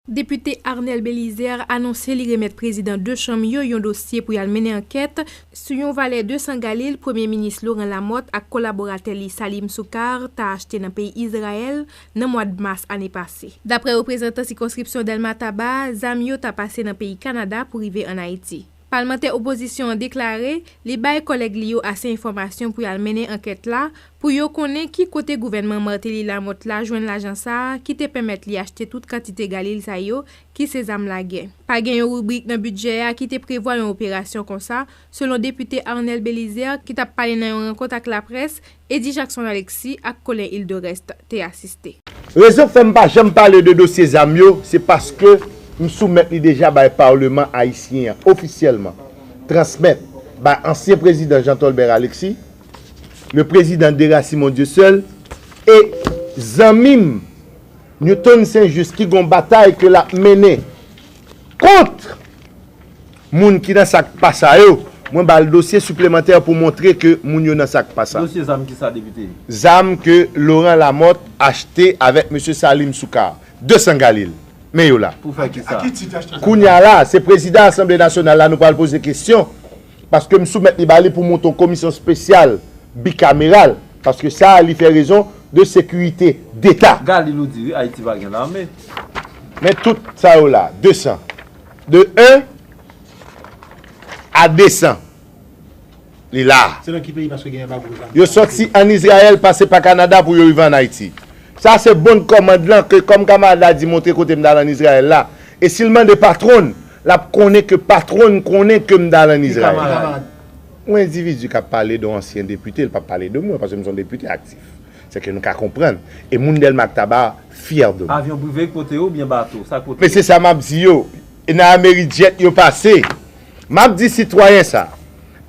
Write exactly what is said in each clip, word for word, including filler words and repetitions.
Depite Arnel Belizaire anonse li remèt prezidan de chanm yo yon dosye pou y al mennen ankèt sou yon valè de san galil Premye Minis Laurent Lamothe ak kolaboratè li Salim Soukar ta achte nan peyi Izrayèl nan mwa mas ane pase. Daprè reprezantan sikonskripsyon Dèlma Taba, zam yo ta pase nan peyi Kanada pou rive ann Ayiti. Palmantè opozisyon an deklare li bay kòlèg li yo ase enfòmasyon pou y al mennen ankèt la pou yo konnen ki kote gouvènman Martelly Lamothe la jwenn lajan sa a ki te pèmèt li achte tout kantite galil sa yo ki se zam lagè. Pa gen yon ribrik nan bidjè a ki te prevwa yon operasyon konsa, selon depite Arnel Belizaire ki t ap pale nan yon rankont ak laprès, Eddy Jackson Alexis ak Colin Hilderest te asiste. Rezon k fè m pa janm pale de dosye zam yo, se paske m soumèt li deja bay Paleman ayisyen an ofisyèlman, transmèt bay ansyen prezidan Jean Tolbert Alexis, le président Dera Simon Dieuseul, e zanmi m Newton Saint Juste ki gon batay ke l ap mennen kont moun ki nan sa k pa sa yo, mwen ba l dosye siplemantè pou montre ke moun yo nan sa k pa sa. Dosye zam ki sa, depite? Zam ke Laurent Lamothe achte avèk mesye Salim Soukar, de san galil. Men yo la. Pou fè ki sa? Kounye a la, se prezidan Asanble Nasyonal la nou pral poze kesyon, paske m soumèt li ba li pou monte yon komisyon espesyal bikameral, paske sa a li fè rezon de sekirite deta. Galil ou di wi, Ayiti pa gen lame. Men tout sa yo la, de san. De en a de san. Li la. Se nan ki peyi paske gen anbago zam? Yo sòti ann Izrayèl, pase pa Kanada pou yo rive ann Ayiti. Sa se bon kòmand lan ke kòm kamarad la di montre kote m t al ann Izrayèl la. E si l mande patwon l, l ap konnen ke patwon l konnen ke m t al ann Izrayèl. Yon endividi k ap pale de yon ansyen depite, l p ap pale de mwen, paske m se yon depite aktif. Se ke nou ka konprann. E moun Dèlma ak Taba fyè de mwen. Avyon prive k pote yo oubyen bato? Sa k pote yo? Men se sa m ap di yo. E nan Amerijet yo pase. M ap di sitwayen sa.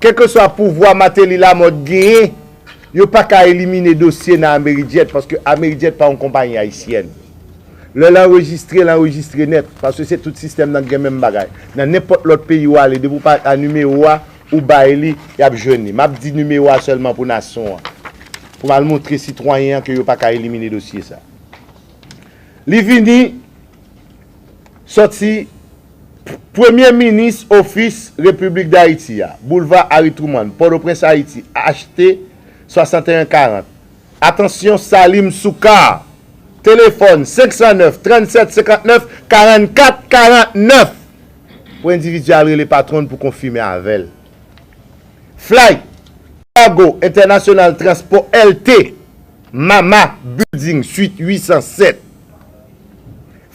Kèlkeswa pouvwa Martelly Lamothe genyen, yo pa ka elimine dosye nan Amerijet, paske Amerijet pa yon konpayi ayisyèn. Lè l anrejistre, l anrejistre nèt, paske se tout sistèm nan k gen menm bagay. Nan nenpòt lòt peyi w ale, depi w pa a nimewo a, ou bay li, y ap jwenn li. M ap di nimewo a sèlman pou nasyon an. Pou m al montre sitwayen an ke yo pa ka elimine dosye sa. Li vini sòti Premye Minis Ofis Repiblik Dayiti a, Boulva Harry Truman, Pòtoprens, Ayiti, H T swasanteyen karant. Atansyon, Salim Soukar. Telefòn, senk san nèf, trannsèt senkantnèf, karannkat karannèf. Pou endividi a al rele patwon l pou konfime avè l. Fly Cargo International Transport L T, Mama Building, Suite huit cent sept.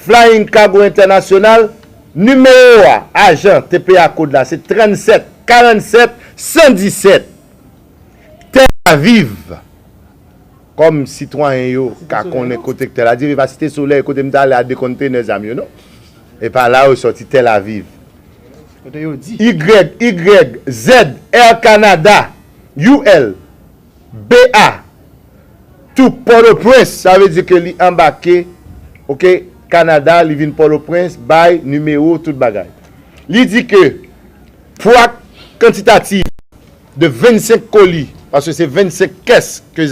Flying Cargo International, nimewo a, ajan T P A kòd la, se trannsèt karannsèt san disèt. Tel Aviv, kòm sitwayen yo ka konnen kote k Tel Aviv, e pa Site Solèy, kote m t ale a de kontenè zam yo, non. E pa la yo sòti, Tel Aviv. Kote yo di? Y, Y, Z, Air Canada, U L, B A, tou Pòtoprens, sa vle di ke li anbake, oke, Kanada, li vin Pòtoprens, bay nimewo, tout bagay. Li di ke pwa kantitatif de vennsenk koli, paske se vennsenk kès ke